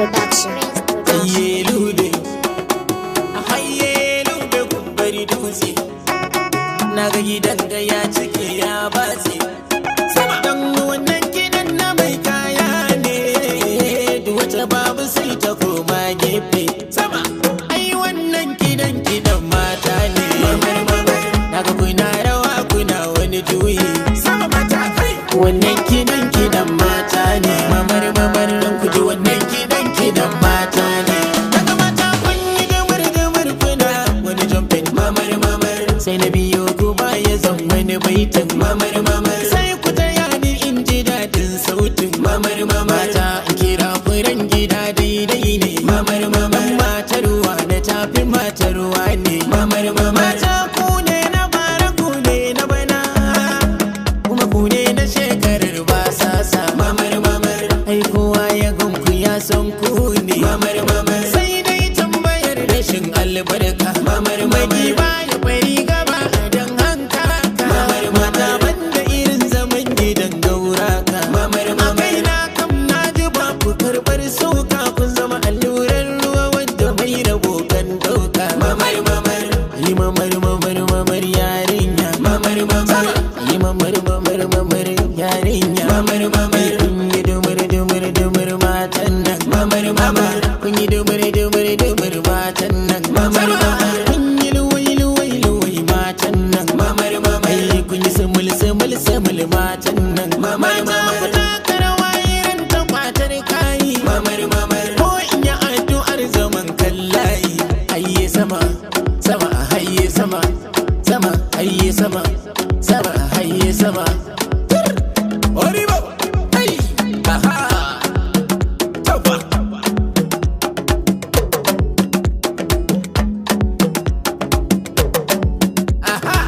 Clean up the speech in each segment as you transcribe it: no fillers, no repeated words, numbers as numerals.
Production. Hayye lube, hayye lube kumbari dutse. Na ga gidan ga ya cike ya batse. Sama dan wannan gidan na mai kaya ne, duk wata babu sai ta koma gefe. Sama, ai wannan gidan gidan mata ne. Mamar mamar, na ga kuna rawa kuna wani juyi. Sama mata kai. Wannan gidan gidan mata ne. Mamar mamar, don ku ji wannan gidan gidan mata ne. Daga mata kun yi dumur dumur kuna wani jumping. Mamar mamar, sai na biyo ku baya zan wani baitin. Mamar mamar, sai ku taya ni in ji daɗin sautin. Mamar mamar, mata in kira furen gida daidai ne. Mamar mamar, matarwa na tafi matarwa ne. Mamar mamar, mata ku ne na bara ku ne na bana, kuma ku ne na shekarar ba sasa. Mamar mamar, ai kowa ya gunku ya san ku ne. Mamar mamar, sai dai tambayar rashin albarka. Mamar mamar, ba ya bari gaba dan hanka. Mamar mata banda irin zaman gidan gauraka. Mamar mamar, kai na kam na ji ba ku karbar sauka, kun zama allurar ruwa wanda mai rabo kan dauka. Mamar mamar, yi mamar mamar mamar yarinya. Mamar mamar, yi mamar mamar mamar yarinya. Mamar mamar, kun yi dumur dumur dumur matan nan. Mamar mamar, kun yi dumur dumur dumur matan nan. Mamar mamar, kun yi luwai luwai luwai matan nan. Mamar mamar, kun yi sumul sumul sumul matan nan. Mamar mamar, ku taka rawa irin ta kwatar kayi. Mamar mamar, ko in yi addu'ar zaman kallayi. Hayye sama sama hayye sama sama hayye sama sama hayye sama. Oribo! Hey! Aha! Taufa! Aha!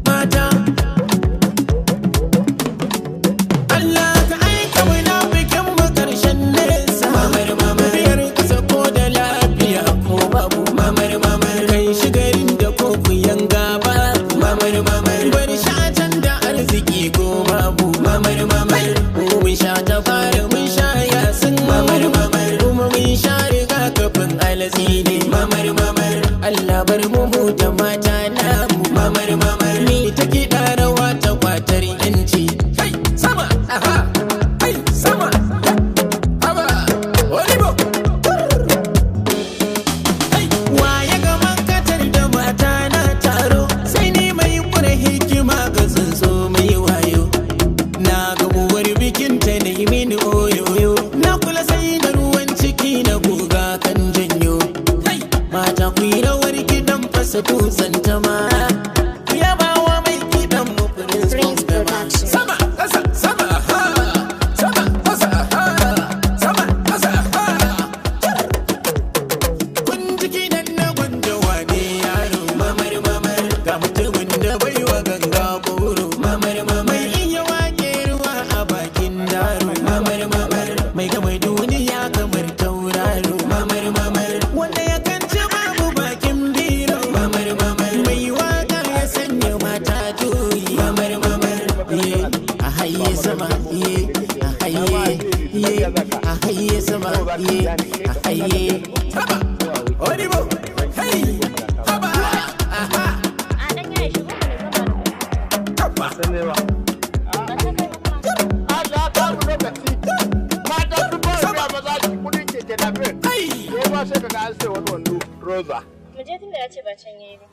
Mata! Allah ka aika munafikin mu karshen nesa. Mamar mamar, biyar kasa ko da lafiya ko babu. Mamar mamar, kai shi garin da ko ku yanga ba. Mamar mamar, bar shi a can da arziki ko babu. Mamar mamar, mu mun sha ta fara mun sha yasin. Mamar mamar, kuma mun sha rigakafin alatsi ne. Mamar mamar, Allah bar mu mu da mata namu. Mamar mamar, ni ta kiɗa rawa ta kwatar yanci. Hey, sama, aha, hey, sama, haba, olibo. Hey, wa ya ga makatar da mata na taro, sai ni mai kura hikima ga tsuntsu mai wayo. Na ga uwar bikin ta na yi mini oyoyo, na kula sai da ruwan ciki na guga kan janyo. Hey, mata ku yi rawar gidan fasa dutsen ta ma. Ku yabawa mai kiɗan mu Prince Prince Bondama. Production. Sama, ƙasa, sama, ha. Sama, ƙasa, ha. Sama, ƙasa, ha. Kun ji kiɗan na gwanda wane yaro. Mamar mamar, ga mutumin da bai wa ganga goro. Mamar mamar, mai iya wake ruwa a bakin daro. Mamar mamar, mai gama duniya kamar tauraro. Mamar mamar, wanda ya kanci babu bakin biro. Mamar mamar, mai waka ya sanya mata juyi. Mamar mamar, ye a haye sama, ye a haye, ye a haye sama, ye a haye. Haba, Oribo, hey, haba, aha, A dan yaya shigo mana zama da haba. Allah ka mu lokaci. Mata sun ba wa maza kudin keke napep. Hey! Ko ba sai kaga an sai wani wando roza. Mu je tunda ya ce ba can yayi ba.